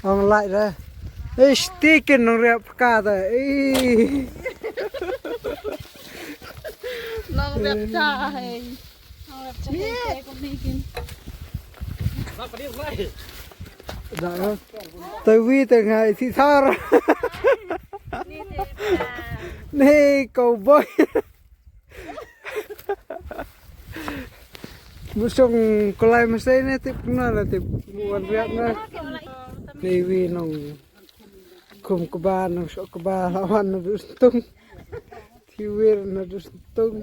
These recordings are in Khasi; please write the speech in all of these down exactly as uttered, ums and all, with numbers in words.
Ong lai da. Ish, tikin nong riap ka da. Ih. Nong riap ka, hei. Nong riap ka, hei, ko ni kin. Da, eh. Tawi tengah isi sar. Ni cowboy. Musong kolai masai ne tip na la tip wan riap na. Tiwi nong kum kba nong sok kba lawan na dus tung. Tiwir na dus tung.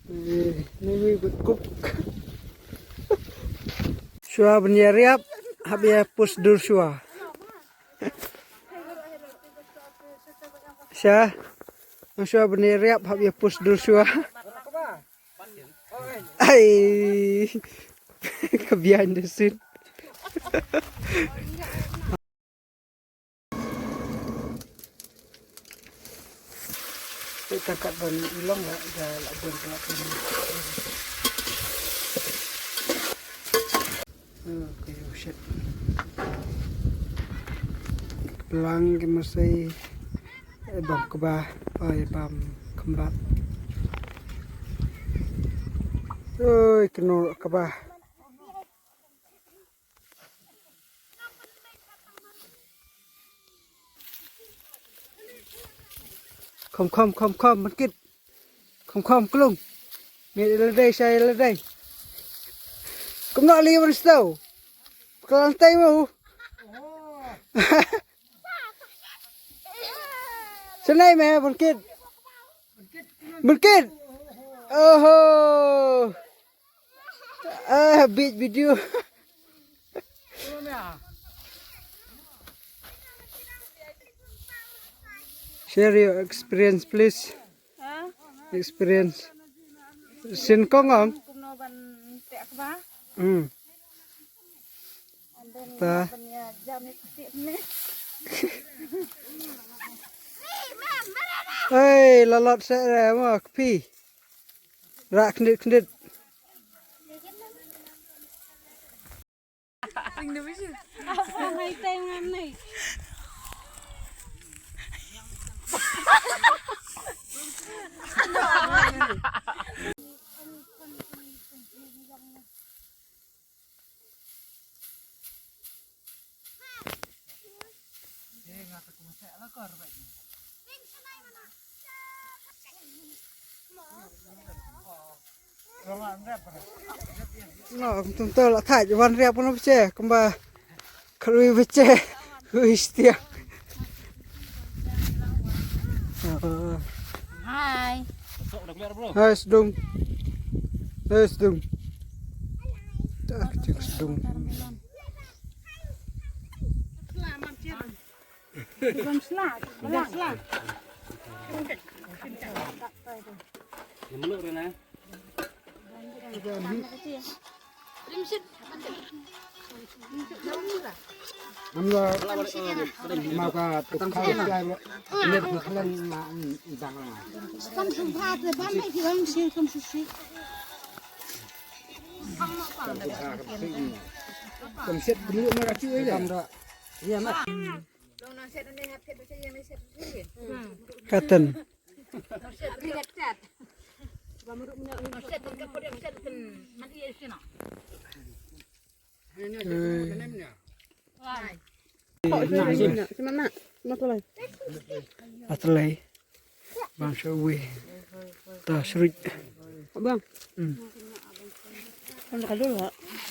Ni wi gut kup. Shuwa bnya riap hab ya pus dur shuwa. Sha. Nang shuwa bani riap hap ya pus dur shuwa. Ai. Ka behind the scene. Ita kat ban ilong la da la dur la. Okay, oh shit. Plang ki masai. Eh, bam kba. Oi, bam kembat. Oi, kenur kba. Khom khom khom khom ban kit. Khom khom klung. Miet ïa lade shai ïa lade. Kumno li ban stow. Klan tei mo. Shane me ban kit. Ban kit. Oho. Ah, bit video. Share your experience, please. Ha? Experience. Sin kong ong. Kumno ban tek ba? Hmm. Ta. Hey, lalot se re mo kpi. Rak khnit khnit. No, kum tum to la thaj wan riap no che kumba khrui biche. Hui stia. Hai. Hai sdung. Hai sdung. Tak cik sdung. Belum selak, belum selak. Yang meluk Rena. Amla ma ka tukang lai lo. Net khlan ma dang la. Kam sum phat le ban mai ki wang si kam su si. Kam set bulu ma ka chu ai le. Kam da. Ya ma. Katan. Atlai. Bang syawi. Ta syawi. Bang. Hmm.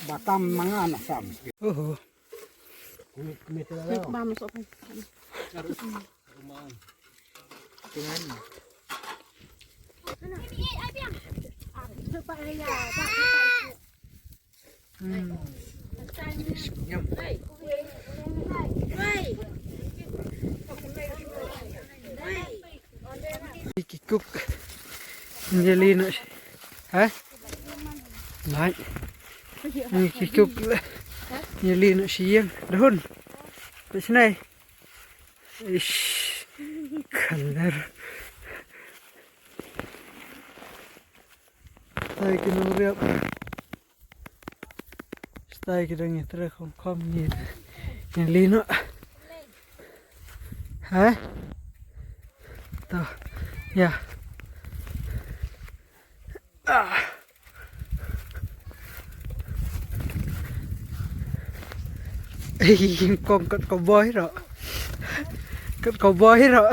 Batam mangan asam. Oho. Bang masuk. Ki kuk. Nyali na. Ha? Lai. Ki kuk. Nyali na siyang. Dahun. Pesnai. Ish. Kaler. Tai kino riap. Ai, kita ngi tre khom khom ngi. Ngi li noh. Hai. To. Ya. Ah. Ei, kong kat cowboy ro. Kat cowboy ro.